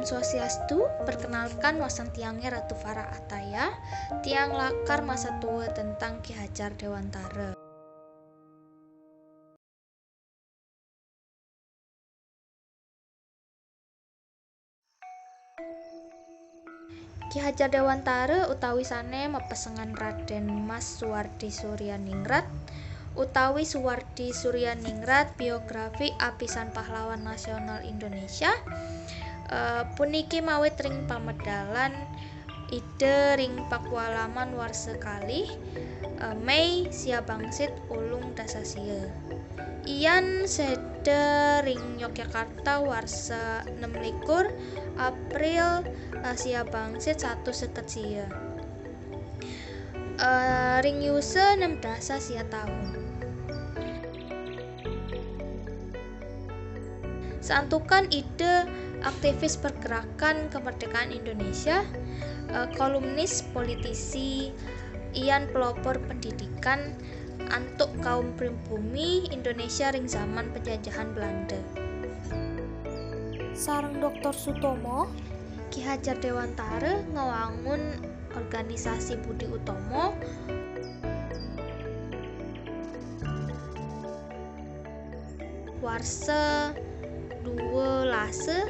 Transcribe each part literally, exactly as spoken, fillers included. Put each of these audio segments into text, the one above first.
Swastiastu, perkenalkan, wasen tiangé Ratu Farah Ataya, tiang lakar masatua tentang Ki Hajar Dewantara. Ki Hajar Dewantara utawi sané mapesengan Radén Mas Suwardi Suryaningrat utawi Suwardi Suryaningrat, biografi apisan pahlawan nasional Indonesia, eh, puniki mawit ring pamedalan Ida ring Pakualaman warsa kalih, eh, Mei sia bangsit ulung dasa sia. Ian séda ring Yogyakarta warsa enam likur, April, eh, sia bangsit satus seket sia. Eh, ring yusa enam dasa sia taun. Santukan Ida aktivis pergerakan kemerdekaan Indonesia, eh, kolumnis, politisi, Ian pelopor pendidikan antuk kaum pribumi Indonesia ring zaman penjajahan Belanda. Sareng Doktor Sutomo, Ki Hajar Dewantara ngewangun organisasi Budi Utomo, warsa dua lasa,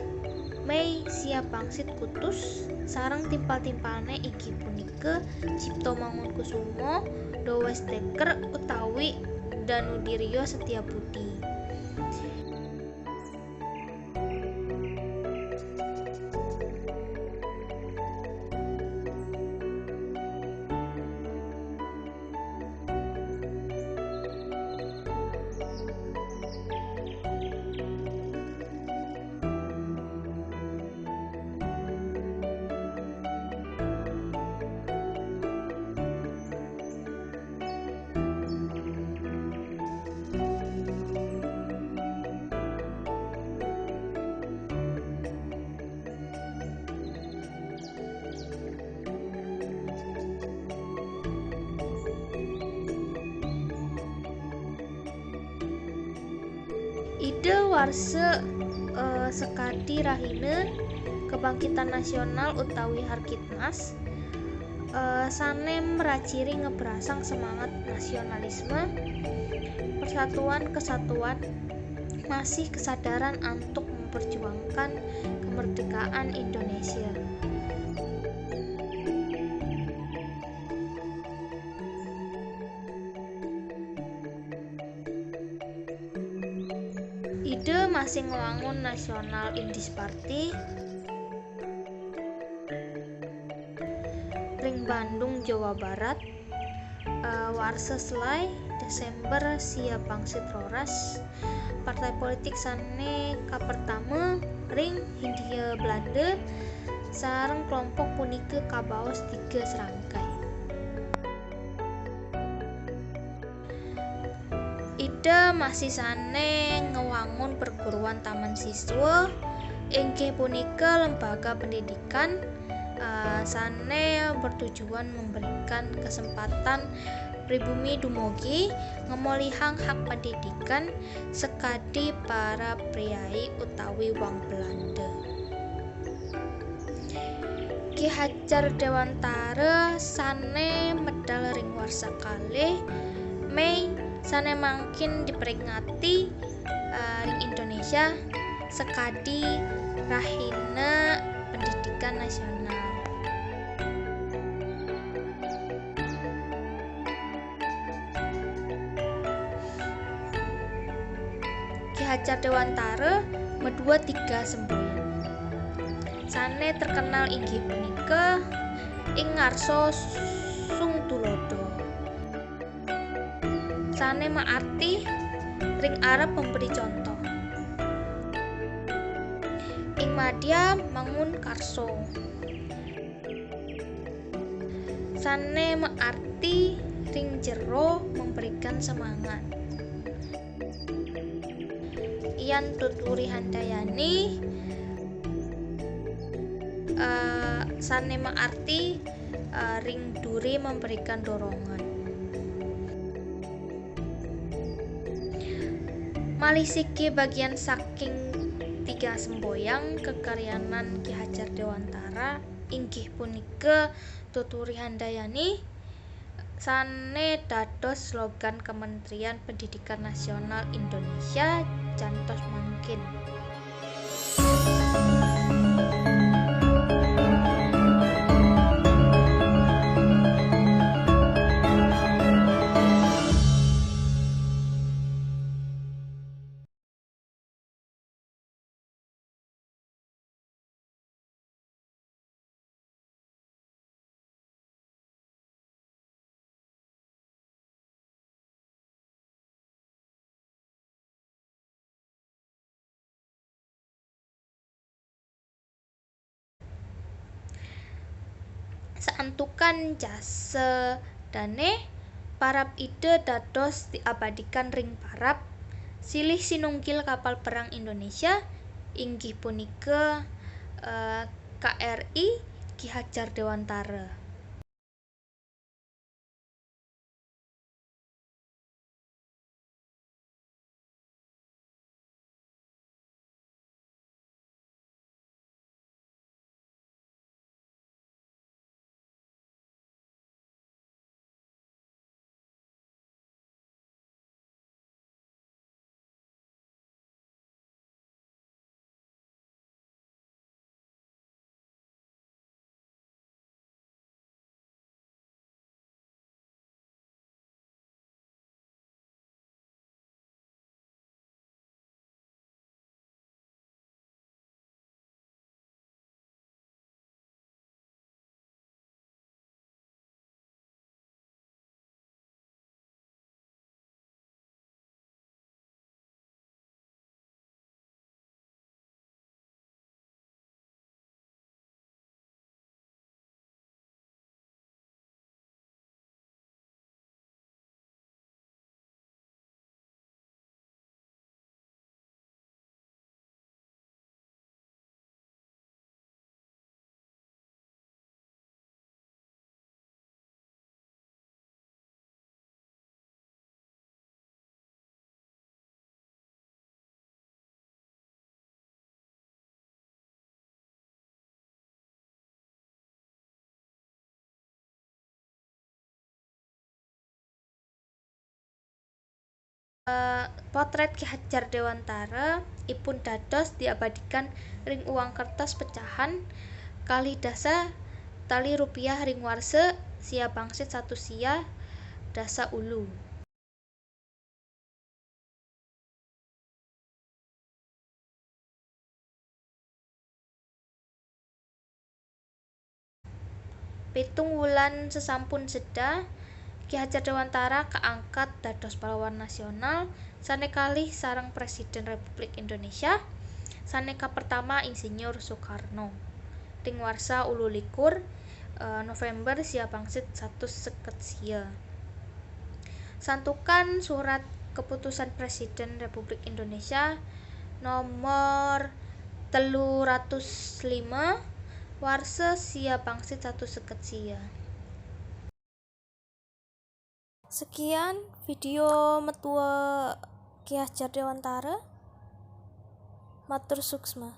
Mei sia bangsit kutus, sareng timpal-timpalné inggih punika Cipto Mangunkusumo, Dowes Teker utawi Danudirya Setyabudi. Ida warsa, eh, sakadi rahina kebangkitan nasional utawi Harkitmas, eh, sané mrajiri ngebrasang semangat nasionalisme, persatuan kesatuan, masih kesadaran antuk memperjuangkan kemerdekaan Indonesia. Ida masih ngwangun National Indies Party ring Bandung, Jawa Barat, eh, warsa selai, Desember sia bangsit roras. Partai politik sané kapertama ring Hindia Belanda, sareng kelompok punika kabaos tiga serangkai. Ida masih sané ngewangun perguruan taman siswa, inggih punika lembaga pendidikan, eh, sané bertujuan memberikan kesempatan pribumi dumugi ngemolihang hak pendidikan sekadi para priai utawi wong Belanda. Ki Hajar Dewantara sané medal ring warsa kalih Mei sané mangkin diperingati, eh, ring Indonesia sekadi Rahina Pendidikan Nasional. Ki Hajar Dewantara madua tiga semboyan. Sané terkenal inggih punika ing ngarsa Sung Tulodo. Sané maarti ring arep memberi contoh. Ing madya mangun karso. Sané maarti ring jero memberikan semangat. Yan Tuturi Handayani, eh, sané maarti, eh, ring duri memberikan dorongan. Malih siki bagian saking Tiga semboyang kekaryanan Ki Hajar Dewantara inggih punika Tuturi Handayani, sane dados slogan Kementerian Pendidikan Nasional Indonesia jantos mangkin. Saantukan jasa dane, parab Ida dados diabadikan ring parab. Silih sinunggil kapal perang Indonesia inggih punika, eh, K R I Ki Hajar Dewantara. Eh, potret Ki Hajar Dewantara ipun dados diabadikan ring uang kertas pecahan kalih dasa tali rupiah ring warsa sia bangsit satus sia dasa ulu. Pitung wulan sesampun seda, Ki Hajar Dewantara kaangkat dados Pahlawan Nasional sane kalih sareng Presiden Republik Indonesia sane kapertama Insinyur Soekarno. Ring warsa ulu likur, eh, November sia bangsit satus seket sia. Santukan surat keputusan Presiden Republik Indonesia nomor telu ratus lima, warsa sia bangsit satus seket sia. Sekian video metua Ki Hajar Dewantara. Matur suksma.